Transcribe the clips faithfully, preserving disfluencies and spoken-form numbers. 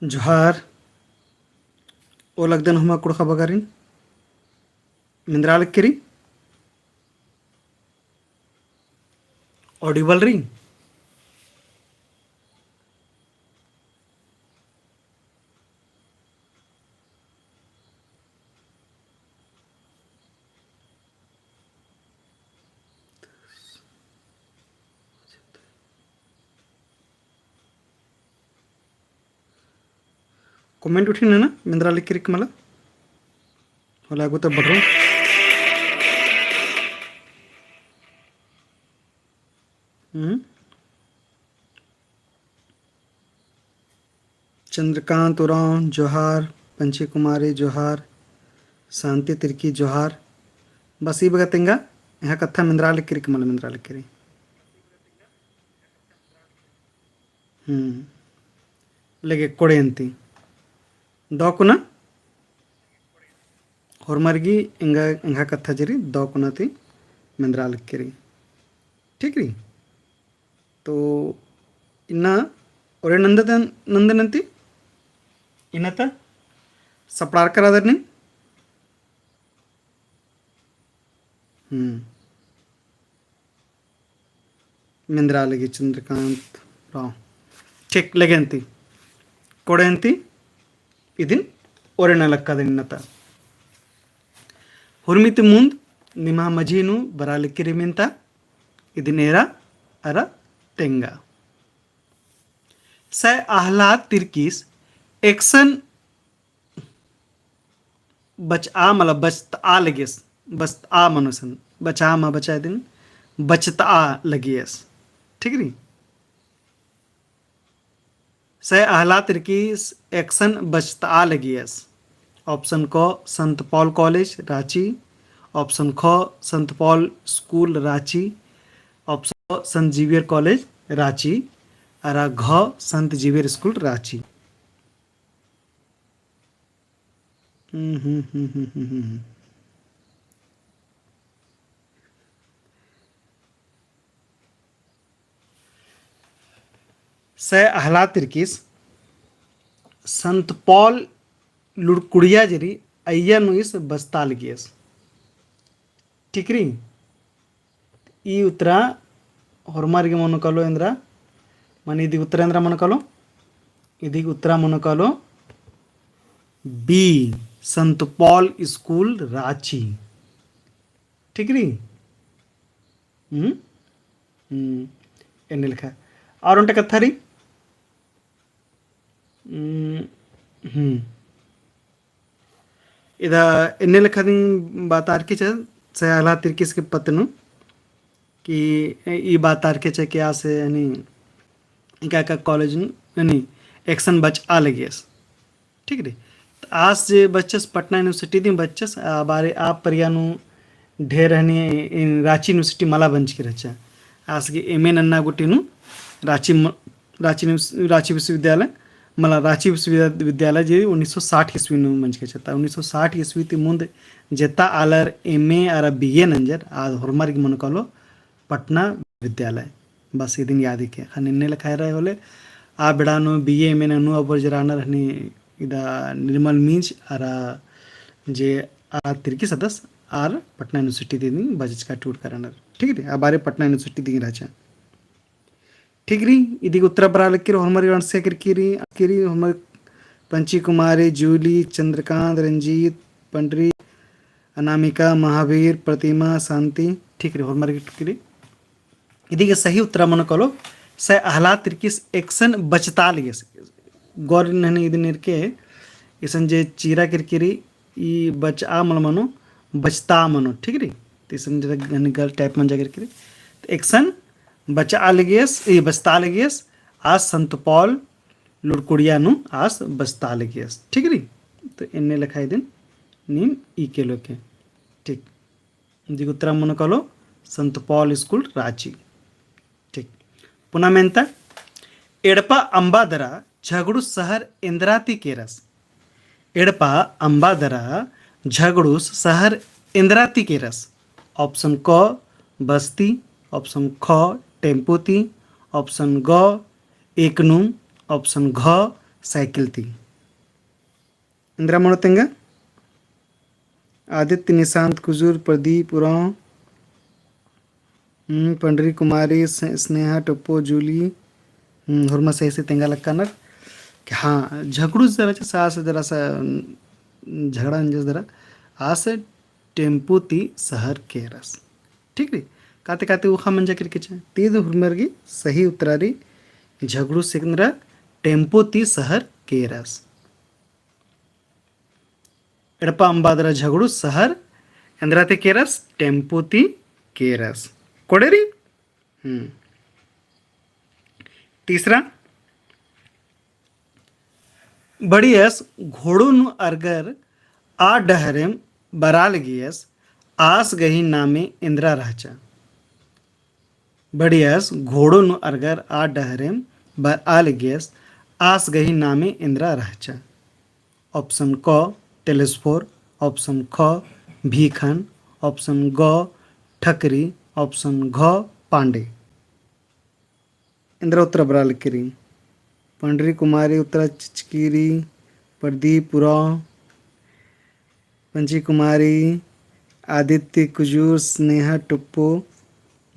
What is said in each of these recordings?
जोहार। ओ लगदन हुमा कुँड़ुख़ बगारिन। मेंदरा लक्की रई? Audible रई? Comment उठिन ना, मेंदरा लक्की रई का मला। होला एगो तो बढ़ो। हम्म। चंद्रकांत उराँव जोहार, पंची कुमारी जोहार, शांति तिर्की जोहार। बस ई बग्गे तेंगा, एंग्है कत्था मेंदरा लक्की रई का मला, मेंदरा लक्की रई। हम्म। लगे कोड़े अन्ती। दौ कुना? होरमर गे एंगा, एंग्है कत्था जे रई, दौ कुना ती मेंदरा लक्की रई। ठीक रई? तो इन्ना ओरे नंदन, नंदन अन्ती? इन्ना ता सपड़ारकर आदर नीम? हम्म। मेंदरा लगी चंद्रकांत राव। ठीक, लगे अन्ती। कोड़े अन्ती, इदिन ओरे नलख कादन इन्ना ता। हुरमी ती मुन्द निम्है मझी नू बरआ लक्की रई मेन्ता, इदिन एरा अरा तेंगा। सै अहलाद तिर्कीस एकसन बचआ, मतलब बचतआ लगियस, बचतआ मनो सन, बचआ मा बचआ दिम, बचतआ लगियस। ठीक रई? सै अहलाद तिर्कीस एकसन बचतआ लगियस। Option क, संत पॉल कॉलेज, राँची। Option ख, संत पॉल स्कूल, राँची। Option ग, संत जेवियर कॉलेज, राँची। अरा घ, संत जेवियर स्कूल, राँची। हम्म, हम्म, हम्म, हम्म, हम्म, हम्म। सै अहलाद तिर्कीस संत पॉल लुड़कुड़िया जे रई अइय्या नू ईस बचतआ लगियस। ठीक रई? ई उत्तरा होरमर गे मनो कालो एन्दरा, माने इदी उत्तरा एन्दरा मनो कालो, इदी उत्तरा मनो कालो B, संत पॉल स्कूल राँची। ठीक रई? हम्म? हम्म। एन्ने लेखा। और ओन्टे कत्था रई? हम्म, हम्म। इदा एन्ने लेखा दिम बातारकी चा, सै अहलाद तिर्कीस गे पत्त नू, कि ई बातारकी चा कि आस, यानी, एका एका कॉलेज नू, यानी, एकसन बचआ लगियस। ठीक रई? त आस जे बचस पटना यूनिवर्सिटी दिम बचस, आ बारे आ परिया नू ढेर हनी इन राँची यूनिवर्सिटी मला बंचकी रहचा। आस गे M A नन्ना गूटी नू राँची म-, राँची यूनिवर्स-, राँची विश्वविद्यालय, मला राँची विश्वविद्यालय जे उन्नीस सौ साठ ईस्वी नू बंचकी रहचा। त उन्नीस सौ साठ ईस्वी ती मुन्द जेता आलर M A अरा B A नंजर, आद होरमर गे मनो कालो पटना विश्वविद्यालय। बस इदिन याद हिके। ख़ने एन्ने लेखा रई होले, आ बेड़ा नू B A M A ननू अबोर जे रअनर हनी इदा निर्मल मिंज अरा जे आ तिर्कीस सदस आर पटना यूनिवर्सिटी दिम बचचका टूट करनर। ठीक रई, आ बारे पटना यूनिवर्सिटी दिम रहचा। ठीक रई, इदी गे उत्तरा बरआ लक्की रई, होरमर गे अंड़सआ केरकी रई, केरकी रई, होरमर पंची कुमारी, जूली, चंद्रकांत, रंजीत, पंडरी, अनामिका, महावीर, प्रतिमा, शांति, ठीक रई, होरमर गे टुकी रई। इदी गे सही उत्तरा मनो कालो, सै अहलाद तिर्कीस एकसन बचतआ लगियस। गौर नहने इदिन एरके, इसन जे चीरा केरकी रई, ई बचआ मल मनो, बचतआ मनो, ठीक रई? त इसन जे गल type मंजा केरकी रई। त एकसन बचआ लगियस, ई बचतआ लगियस, आस संत पॉल लुड़कुड़िया नू आस बचतआ लगियस, ठीक रई? त एन्ने लेखा इदिन नीम ई केलो के, ठीक। इदी गे उत्तरा मनो कालो संत पॉल स्कूल राँची। ठीक। पुना मेन्ता, एड़पा अम्बादरा झगड़ूस शहर एन्दरा ती केरस? एड़पा अम्बादरा झगड़ूस शहर एन्दरा ती केरस? Option क बस ती, option ख टेम्पो ती, option ग एकनुम, option घ साइकिल ती। एन्दरा मनो तेंगा? आदित्य निशांत कुजूर, प्रदीप उराँव, हम्म, पंडरी कुमारी, स्ने-, स्नेहा टोप्पो, जूली, हम्म, होरमा सही से तेंगा लक्कानर। कि हाँ, झगड़ू जरा सा, आस जरा सा, हम्म, झगड़ा अंजस जरा, आस टेम्पो ती शहर केरस। ठीक रई? काते काते उखा मंजा केरकी चा। तीद होरमर गी सही उत्तरा रई, झगड़ू से एन्दरा टेम्पो ती शहर केरस। एड़पा अम्बा दरा झगड़ू शहर एन्दरा ती केरस, टेम्पो ती केरस। कोड़े रई? हम्म। तीसरा, बढ़ियस घोड़ो नू अरगर आ डहरेम बरआ लगियस, आस गही नामे एन्दरा रहचा। बढ़ियस घोड़ो नू अरगर आ डहरेम बरआ लगियस, आस गही नामे एन्दरा रहचा। Option क तेलेस्फोर, option ख भीखन, option ग ठकरी, option घ पांडे। एन्दरा उत्तरा बरआ लगी रई। पंडरी कुमारी उत्तरा चिचकी रई, प्रदीप उराँव, पंची कुमारी, आदित्य कुजूर, स्नेहा टोप्पो,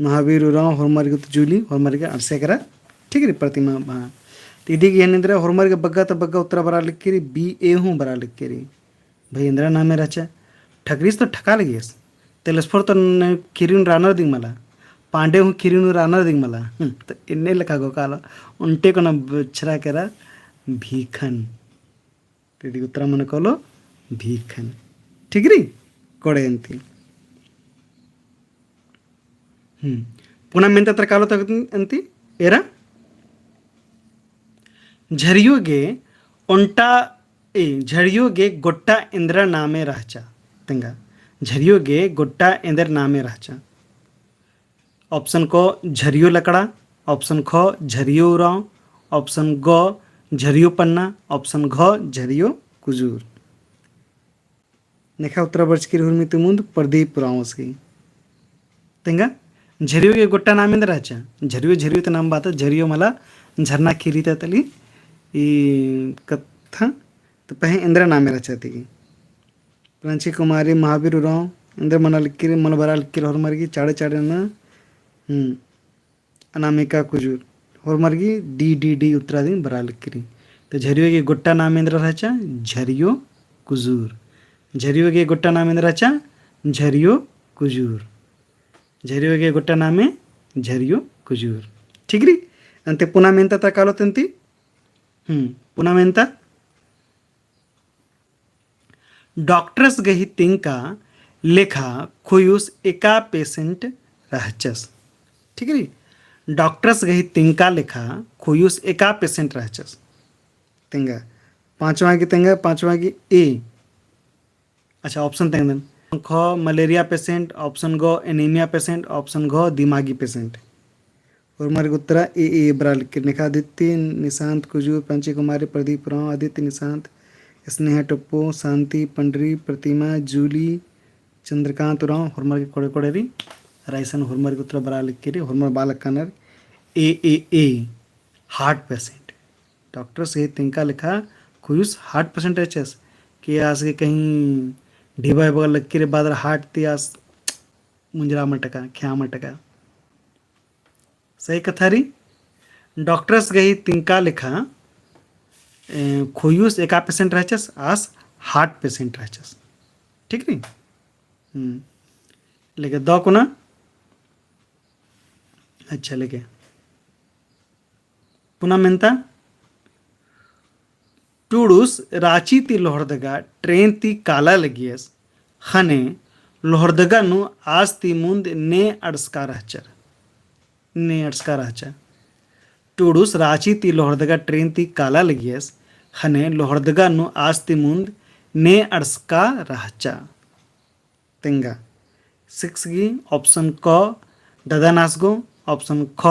महावीर उराँव, होरमर गे उत्तरा जूली, होरमर गे अंड़से केरा, ठीक रई, प्रतिमा, हाँ। तो इदी गे एन एन्दरा होरमर गे बग्गे ता बग्गे उत्तरा बरआ लगी रई, B A हूँ बरआ लगी रई। भाई एन्दरा नामे रहचा, ठकरीस तो ठका लगियस, तेलेस्फोर तो न-, खीरी नू रअनर दिम मला, पांडे हूँ खीरी नू रअनर दिम मला, हम्म, तो एन्ने लेखा गो कालो, ओन्टे कोना बछरा केरा भीखन। तो इदी उत्तरा मनो कालो भीखन। ठीक रई? कोड़े अन्ती। हम्म। पुना मेन्ता तरा कालो तो अन्ती एरा। झरियो गे ओन्टा, ए, झरियो गे गोट्टा एन्दरा नामे रहचा। तेंगा। झरियो गे गोट्टा एन्दरा नामे रहचा। Option क झरियो लकड़ा, option ख झरियो उराँव, option ग झरियो पन्ना, option घ झरियो कुजूर। नेखा उत्तरा बरचकी रई होरमी ती मुन्द प्रदीप उराँवस गही। तेंगा, झरियो गे गोट्टा नामे एन्दरा रहचा। झरियो, झरियो ता नाम बात, झरियो मला झरना खीरी ता तली, ई कत्था, तो पहें एन्दरा नामे रहचा ती गही। पंची कुमारी, महावीर उराँव, एन्दरा मना लगी रई, मल बरआ लगी रई होरमर गे, चाड़े चाड़े ना, हम्म, अनामिका कुजूर, होरमर गे D, D, D उत्तरा दिम बरआ लगी रई। तो झरियो गे गोट्टा नामे एन्दरा रहचा, झरियो कुजूर। झरियो गे गोट्टा नामे एन्दरा रहचा, झरियो कुजूर। झरियो गे गोट्टा नामे, झरियो कुजूर। ठीक रई? अन्ते पुना मेन्ता तरा कालो तो अन्ती। हम्म, पुना मेन्ता। डॉक्टर्स गही तिंका लेखा खोयुस एका patient रहचस। ठीक रई? डॉक्टर्स गही तिंका लेखा खोयुस एका patient रहचस। तेंगा। पाँचवा गे तेंगा, पाँचवा गे A। अच्छा, option तेंगदन। ख मलेरिया patient, option ग anemia patient, option घ दिमागी patient। होरमर गे उत्तरा A, A बरआ लगी रई। नेखा आदित्य, निशांत कुजूर, पंची कुमारी, प्रदीप उराँव, आदित्य, निशांत, स्नेहा टोप्पो, शांति, पंडरी, प्रतिमा, जूली, चंद्रकांत उराँव, होरमर गे कोड़े कोड़े रई। अरा इसन होरमर गे उत्तरा बरआ लगी रई, होरमर बआ लक्कानर A, A, A, heart patient। Doctors गही तिंका लेखा खोयुस heart patient रहचस, कि आस गे कहीं ढिबा बगल लगी रई बाद heart ती आस मुंजरा मटका, ख्या मटका। सही कत्था रई, डॉक्टर्स गही तिंका लेखा, ए, खोयुस एका patient रहचस, आस heart patient रहचस। ठीक रई? हम्म। लेके दव कुना। अच्छा, लेके पुना मेन्ता, टुड़ुस राँची ती लोहरदगा train ती काला लगियस, ख़ने लोहरदगा नू आस ती मुन्द ने अंड़सका रहचर, ने अंड़सका रहचा। टुड़ुस राँची ती लोहरदगा train ती काला लगियस, ख़ने लोहरदगा नू आस ती मुन्द ने अंड़सका रहचा। तेंगा। Six गी option क ददा नासगो, option ख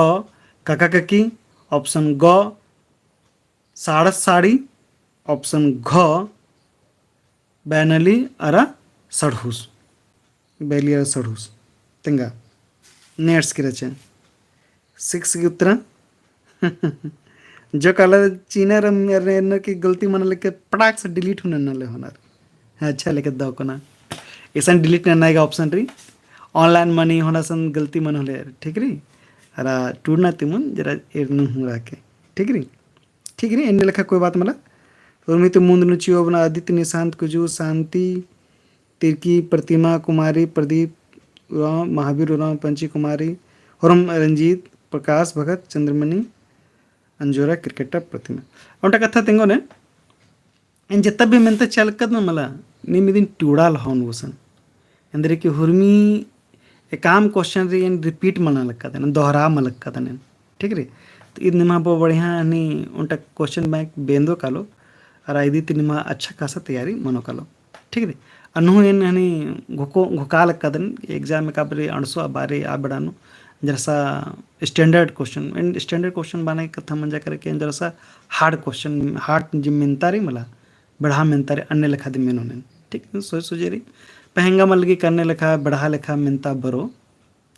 काका काकी, option ग साड़स साड़ी, option घ बैनली अरा सड़हुस, बैली अरा सड़हुस। तेंगा। ने अंड़सकी रहचा। Six गी उत्तरा जो काला चिअनर, एन्ने की गलती मना लेके पटाक से delete हूँ नन्ना ले होअनर। हाँ, अच्छा लेके दव कोना। इसन delete नन्ना गा option रई। Online money होना सन गलती मना होले, ठीक रई? अरा टूड़ना तिमुन जरा एरनु हूँ रअके, ठीक रई? ठीक रई, एन्ने लेखा कोई बात मला। उर्मी ती मुन्द नू चिओ बना आदित्य निशांत कुजू, शांति तिर्की, प्रतिमा कुमारी, प्रदीप उराँव, महावीर उराँव, पंची कुमारी, होरम रंजीत, प्रकाश भगत, चंद्रमणि अंजोरा, क्रिकेटर प्रतिमा। ओन्टा कत्था तेंगोन, एन जेत्ता भी मेन्ता चिआ लक्कदन मला, नीम इदिन टूड़ा लहोन गुसन। एन्देरगे कि हुरमी एकअम question रई एन repeat मना लक्कदन, दोहरा मना लक्कदन एन। ठीक रई? तो ईद निम्हा बो बढ़िया हनी ओन्टा question bank बेंदो कालो, अरा इदी ती निम्हा अच्छा खासा तैयारी मनो कालो। ठीक रई? अन्नु एन हनी घोको, घोका लक्कदन, exam एका बारी अंड़सो आ बारी आ बेड़ा नू, जरसा standard question, एन standard question बअना कत्था मंजा केरके एन जरसा hard question, hard जे मेन्ता रई मला, बेड़हा मेन्ता रई अन्ने लेखा दिम मेनोन एन। ठीक रई? सोच सोचे रई। पहेंगा मल लगी कि अन्ने लेखा, बेड़हा लेखा मेन्ता बरो।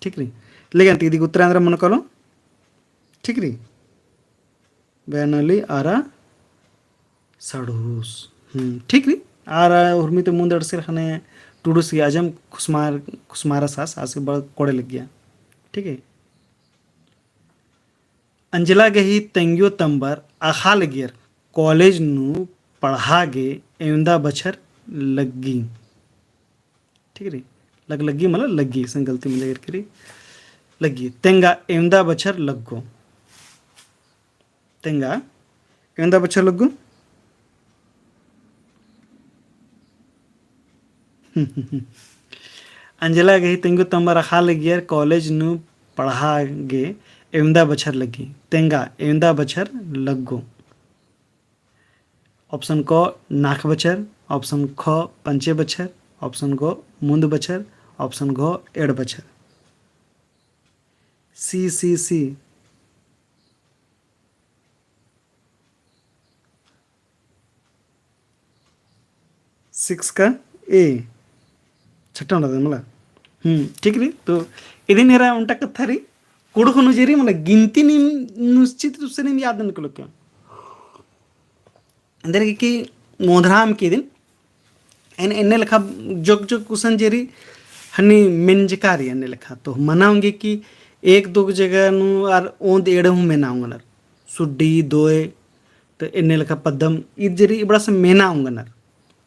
ठीक रई? लेकिन ती इदी उत्तर एन्दरा मनो कालो। ठीक रई? बैनली आरा सड़ूस। हम्म, ठीक रई। आरा उर्मी ती मुन्द अंड़सिर ख़ने टूड़ूस गे अजम खुसमार, खुसमारस आस, आस गे बड़ा कोड़े लग्गिया। ठीक रई। अंजला गही तेंगियो तम्बर अख़ा लगियर college नू पढ़आ गे एवंदा बछर लग्गी। ठीक रई? लग लग्गी मतलब लग्गी, इसन गलती मंजा केरके रई। लग्गी। तेंगा एवंदा बछर लग्गो। तेंगा एवंदा बछर लग्गो। अंजला गही तेंगियो तम्बर अख़ा लगियर college नू पढ़आ गे एवंदा बछर लग्गी। तेंगा एवंदा बछर लग्गो। Option क नख बछर, option ख पंचे बछर, option ग मुन्द बछर, option घ एंड़ बछर। C, C, C। Six का A। छट्टा रअदन मला। हम्म, ठीक रई। तो इदिन एरा ओन्टा कत्था रई, कुँड़ुख़ नू जे रई मला गिनती नीम निश्चित रूप से नीम याद ननके लोके। एन्देरगे कि मोधराम की इदिन एन, एन्ने लेखा जोक जोक गुसन जे रई हनी मेंजका रई एन्ने लेखा। तो मना ओंगी कि एक दो जगह नू आर ओन्द एंड़ हूँ मेना ओंगनर। सुड्डी, दोय, तो एन्ने लेखा पद्दम ईद जे रई इबड़ा से मेना ओंगनर।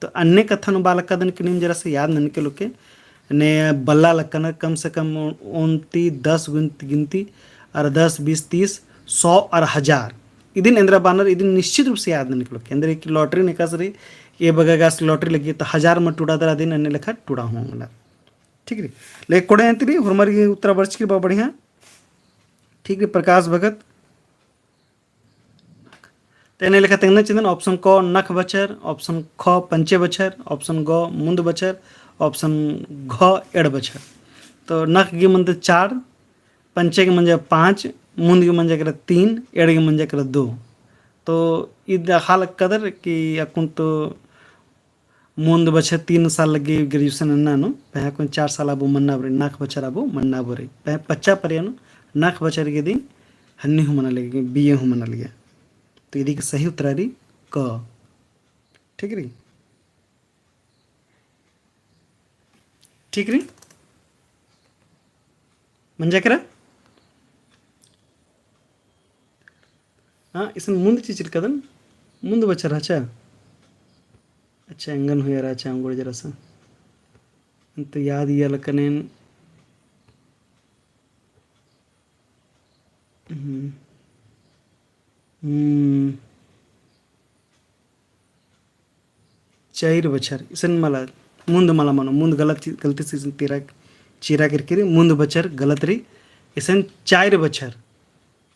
तो अन्ने कत्था नू बआ लक्कदन कि नीम जरा से याद ननके लोके, ने बल्ला लक्कनर कम से कम ओन्ती दस गुन गिनती, अरा दस, बीस, तीस, सौ अरा हजार। इदिन एन्दरा बअनर, इदिन निश्चित रूप से याद ननके लोके। एन्देरगे कि lottery नू एकासे रई, ए बग्गे आस lottery लग्गी, तो हजार मल टूड़ादर अदिन अन्ने लेखा टूड़ा हूँ ओंगनर। ठीक रई? लेकिन कोड़े अन्ती रई, होरमर गे उत्तरा बरचकी रई बा बढ़िया। ठीक रई, प्रकाश भगत। तो एन्ने लेखा तेंगना चिअदन, option क नख बछर, option ख पंचे बछर, option ग मुन्द बछर, option घ एंड़ बछर। तो नख गे मंजा चार, पंचे गे मंजा पाँच, मुन्द गे मंजा केरा तीन, एंड़ गे मंजा केरा दो। तो ईद अख़ा लक्कदर कि अक्कुन तो मुन्द बछर तीन साल लग्गी graduation नन्ना नू, पहें अक्कुन चार साल अबू मन्ना बरई, नख बछर अबू मन्ना बरई। पहें पच्चा परिया नू नख बछर गे इदिन हन्नी हूँ मना लगिया, B A हूँ मना लगिया। तो इदी गे सही उत्तरा रई क। ठीक रई? ठीक रई? मंजा केरा? हाँ, इसन मुन्द चिच्चका रअदन, मुन्द बछर रहचा। अच्छा, एंगन हूँ एरा रहचा, अंगोड़ जरा सा। अन्त याद इया लकनेन। हम्म। हम्म। चाइर बछर, इसन मला, मुन्द मला मनो, मुन्द गलत, गलती से इसन तीरा, चीरा केरकी रई, मुन्द बछर गलत रई, इसन चाइर बछर,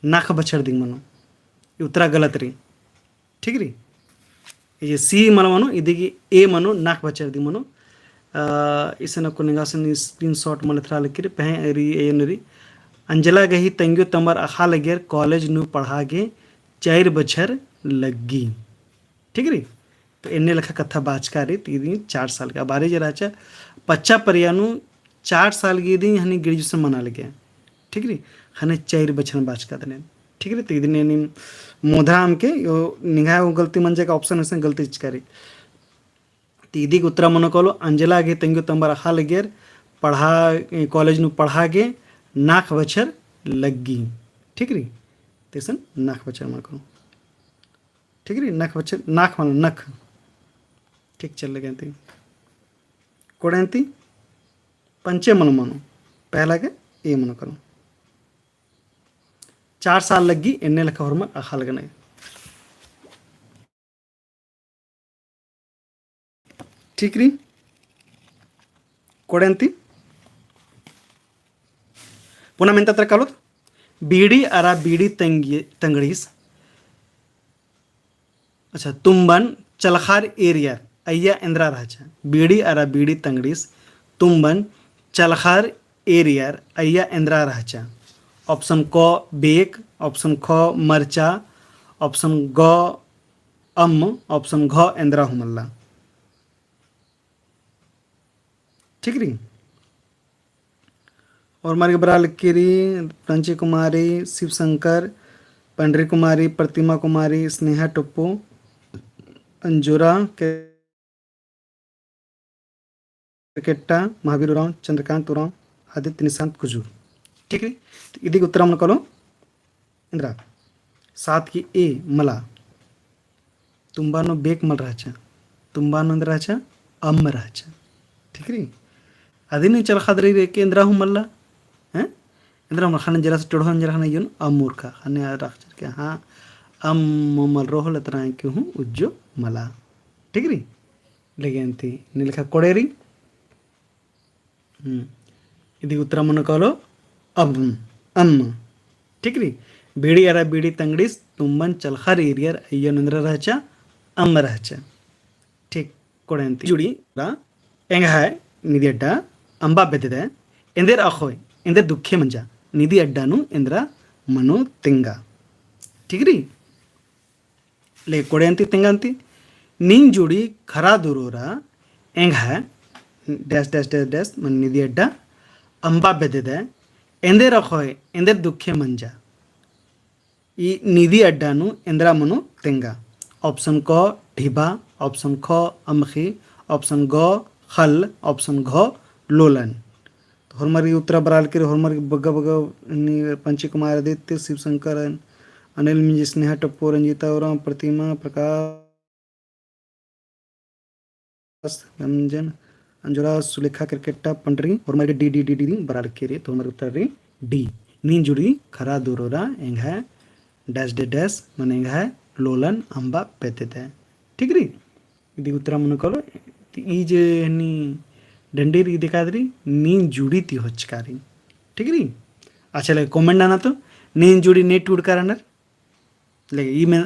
नख बछर दिम मनो, ई उत्तरा गलत रई, ठीक रई? ये C मला मनो, इदी गे A मनो, नख बछर दिम मनो। अ, इसन अक्कुन एंगा सन screenshot मल एथरा लगी रई, पहें रई, एन रई। अंजला गही तंग्यो तम्बर अख़ा लगियर college नू पढ़आ गे चाइर बछर लग्गी। ठीक रई? तो एन्ने लेखा कत्था बाचका रई, तो इदी चार साल का बारे जे रहचा, पच्चा परिया नू चार साल गे इदी हनी graduation मना लगिया। ठीक रई? ख़ने चाइर बछर बाचका दनेन। ठीक रई, ती इदिन नीम मोधरा अमके, यो निंग्है हूँ गलती मंजा का option इसन गलती चिचका रई। ती इदी गे उत्तरा मनो कालो, अंजला गही तंग्यो तम्बर अख़ा लगियर, पढ़ा, ए, college नू पढ़आ गे नाख़ बछर लग्गी। ठीक रई, ती इसन नाख़ बछर मनो कालो। ठीक रई, नख बछर, नाख़ मनो नख। ठीक, चल लगे ती। कोड़े ती पंचे मनो मनो। पहला गे A मनो कालो। चार साल लग्गी, एन्ने लेखा होरमर अख़ा लगनर। ठीक रई। कोड़े ती पुना मेन्ता तरा कालोत, बीड़ी अरा बीड़ी तंगी-, तंगड़ीस, अच्छा, तुम्बन चलख़र एरियर अइय्या एन्दरा रहचा। बीड़ी अरा बीड़ी तंगड़ीस तुम्बन चलख़र एरियर अइय्या एन्दरा रहचा। Option क बेक, option ख मरचा, option ग अम्म, option घ एन्दरा हूँ मल्ला। ठीक रई। होरमर गे बरआ लगी रई, पंची कुमारी, शिव शंकर, पंडरी कुमारी, प्रतिमा कुमारी, स्नेहा टोप्पो, अंजुरा केरकेट्टा, महावीर उराँव, चंद्रकांत उराँव, आदित्य निशांत कुजूर। ठीक रई, तो इदी गे उत्तरा मनो कालो एन्दरा, सात की A मला। तुम्बा नू बेक मल रहचा, तुम्बा नू एन्दरा रहचा, अम्म रहचा। ठीक रई। अदिन चलख़ा दरी रे के एन्दरा हूँ मल्ला, हैं? एन्दरा हूँ मल्ला, ख़ने जरा से टोड़हो, जरा ख़ने अइय्योन अम्म उरखा, ख़ने आ राख चर के, हाँ, अम्म मल रओ होले तरा के हूँ उज्जो मला। ठीक रई। लगे ती, नीलखा कोड़े रई। हम्म। इदी उत्तरा मनो कालो अम्म, अम्म। ठीक रई। बीड़ी अरा बीड़ी तंगड़ीस तुम्बन चलख़र एरियर अइय्योन एन्दरा रहचा, अम्म रहचा। ठीक, कोड़े ती। जुड़ी रा एंग्है निदी अड्डा अम्बा बेद्ददय, एन्देर अख़ोय, एन्देर दुखे मंजा, निदी अड्डा नू एन्दरा मनो तेंगा। ठीक रई। ले कोड़े ती तेंगा ती, नीन जुड़ी खरा दुरोरा एंग्है dash dash dash dash मने निदी अड्डा अम्बा बेद्ददय, एन्देर अख़ोय, एन्देर दुखे मंजा। ई निदी अड्डा नू एन्दरा मनो तेंगा। Option क ढिबा, option ख अमख़ी, option ग ख़ल्ल, option घ लोलन। तो होरमर गे उत्तरा बरआ लगी रई, होरमर गे बग्गे बग्गे नी पंची कुमार आदित्य, शिव शंकर, अनिल मिंज, स्नेहा टप्पो, रंजीता उराँव, प्रतिमा प्रकाश, रंजन, अंजुरा, सुलेखा केरकेट्टा, पंडरी, होरमर गे D, D, D, D, D बरआ लगी रई, तो होरमर गे उत्तरा रई D। नीन जुड़ी खरा दुरोरा एंग्है dash dash dash मने एंग्है लोलन अम्बा बेद्ददय। ठीक रई। इदी उत्तरा मनो कालो, ती ई जे हनी डंडी रई देखा दरी, नीन जुड़ी ती होचका रई। ठीक रई। अच्छा लगे comment नना तो, नीन जुड़ी ने टूड़का रअनर। लगे ई में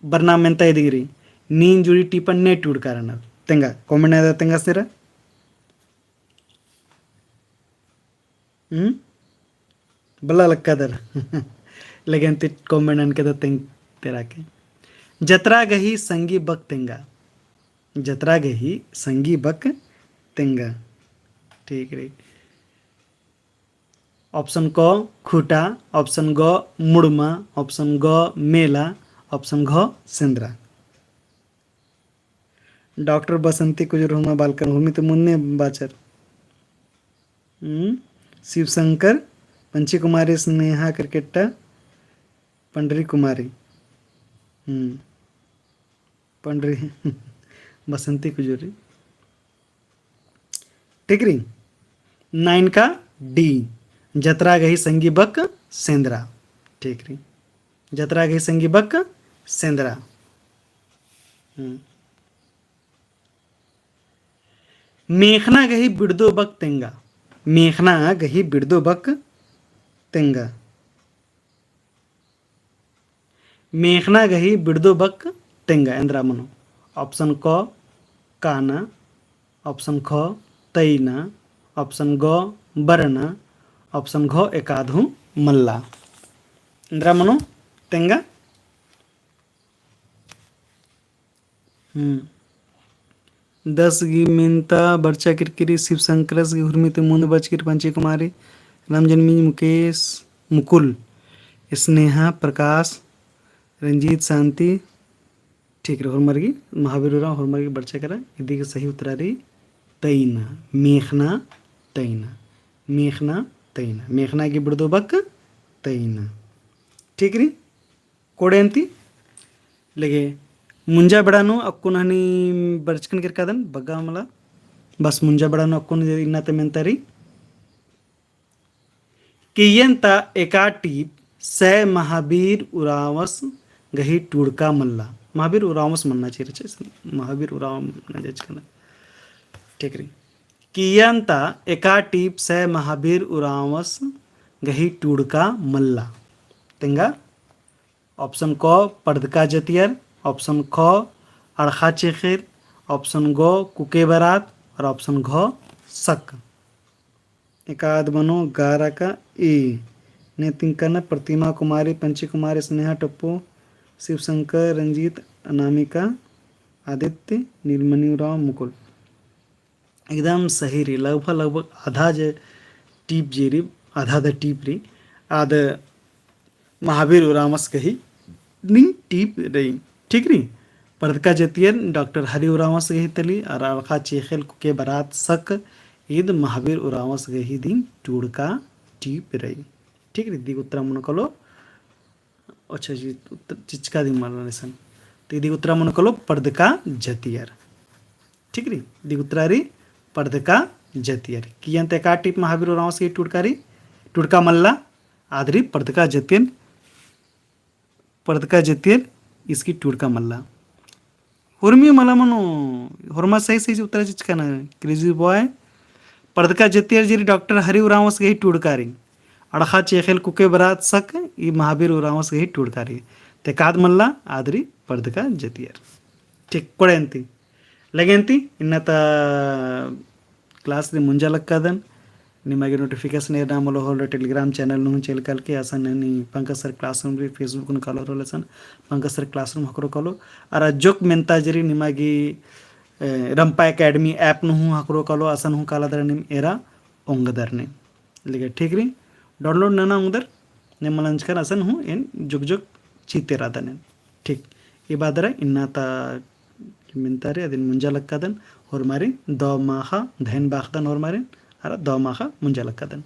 बरना मेन्ता इदी रई, नीन जुड़ी टीपन ने टूड़का रअनर। तेंगा, comment नना तेंगा सेरा। हम्म? बल्ला लक्कादर। लेकिन ती comment ननके तो तेंग तेरा के। जतरा गही संगी बक तेंगा। जतरा गही संगी बक तेंगा। ठीक रई। Option क खूटा, option ग मुड़मा, option ग मेला, option घ सेंदरा। डॉक्टर बसंती कुजूर हुमा बालकन हुरमी तो मुन्ने बाचर। हम्म, शिव शंकर, पंची कुमारी, स्नेहा केरकेट्टा, पंडरी कुमारी। हम्म, पंडरी बसंती कुजूर। ठीक रई। नाइन का D, जतरा गही संगी बक सेंदरा। ठीक रई। जतरा गही संगी बक सेंदरा। हम्म। मेखना गही बिड़दो बक तेंगा। मेखना गही बिड़दो बक तेंगा। मेखना गही बिड़दो बक तेंगा एन्दरा मनो। Option क काना, option ख तैना, option ग बरना, option घ एकाद हूँ मल्ला। एन्दरा मनो तेंगा। हम्म। दस गी मेन्ता बरचा केरकी रई, शिव शंकरस गी हुरमी ती मुन्द बचकी रई, पंची कुमारी, रामजन्मी, मुकेश, मुकुल, स्नेहा, प्रकाश, रंजीत, शांति। ठीक रई, होरमर गे, महावीर उराँव होरमर गे बरचा केरा। इदी गे सही उत्तरा रई तैना, मेखना तैना, मेखना तैना, मेखना गे बिड़दो बक तैना। ठीक रई, कोड़े अन्ती लगे मुंजा बेड़ा नू अक्कुन हनी बरचकन केरकादन, बग्गे मला, बस मुंजा बेड़ा नू अक्कुन इन्ना ता मेन्ता रई। किय्यन ता एका टीप सै महावीर उराँवस गही टूड़का मल्ला। महावीर उराँवस मन्ना चिरचे, महावीर उराँव नंजचकन। ठीक रई। किय्यन ता एका टीप सै महावीर उराँवस गही टूड़का मल्ला। तेंगा option क पड़दका जतियर, option ख अड़खा चेखेल, option ग कुके बरात और option घ सक। एकाद मनो गारा का ए। ने तिंकन प्रतिमा कुमारी, पंची कुमारी, स्नेहा टप्पो, शिवशंकर, रंजीत, अनामिका, आदित्य, नीलमणि उराँव, मुकुल। एकदम सही रई, लगभग, लगभग आधा जे टीप जे रई, आधा, आधा टीप रई, आद महावीर उराँवस गही नीम टीप रई। ठीक रई, पड़दका जतियर डॉक्टर हरि उराँवस गही तली, और अड़खा चेखेल कुके बरात सक ईद महावीर उराँवस गही दिम टूड़का टीप रई। ठीक रई, इदी गे उत्तरा मनो कालो। अच्छा जी, उत्तर चिचका दिम मल्ला नेसन। तो इदी गे उत्तरा मनो कालो पड़दका जतियर। ठीक रई, इदी गे उत्तरा रई पड़दका जतियर। किय्यन ता एका टीप महावीर उराँवस गही टूड़का रई, टूड़का मल्ला, आद रई पड़दका जतियर, पड़दका जतियर इसकी टूड़का मल्ला। होरमी मला मनो, होरमा सही सही उत्तरा चिचका ना, crazy boy। पड़दका जतियर जे रई डॉक्टर हरि उराँवस गही टूड़का रई। अड़खा चेखेल कुके बरात सक ई महावीर उराँवस गही टूड़का रई। ते एकाद मल्ला, आद रई पड़दका जतियर। ठीक, कोड़े अन्ती। लगे अन्ती, इन्ना ता class दिम मुंजा लक्कादन। निमा गे notification एरा मला होले Telegram channel नू हूँ चेल कालके, असन हनी पंकज sir classroom रई, Facebook नू कालो रओ, असन पंकज sir classroom ख़क्खरो कालो। अरा जोक मेन्ता जे रई निमा गे, ए, रंपा Academy app नू हूँ ख़क्खरो कालो, असन हूँ काला दरा नीम एरा ओंगदर ने। लेकिन ठीक रई, download नना ओंगदर, ने मला अंचकन असन हूँ एन जोक जोक चिते रअदन एन। ठीक, ई बअदर इन्ना ता मेन्ता रई, अदिन मुंजा लक्कादन, होरमारिन दव माख़ा धैन बाख़दन होरमारिन, अरा दव माख़ा मुंजा लक्कादन।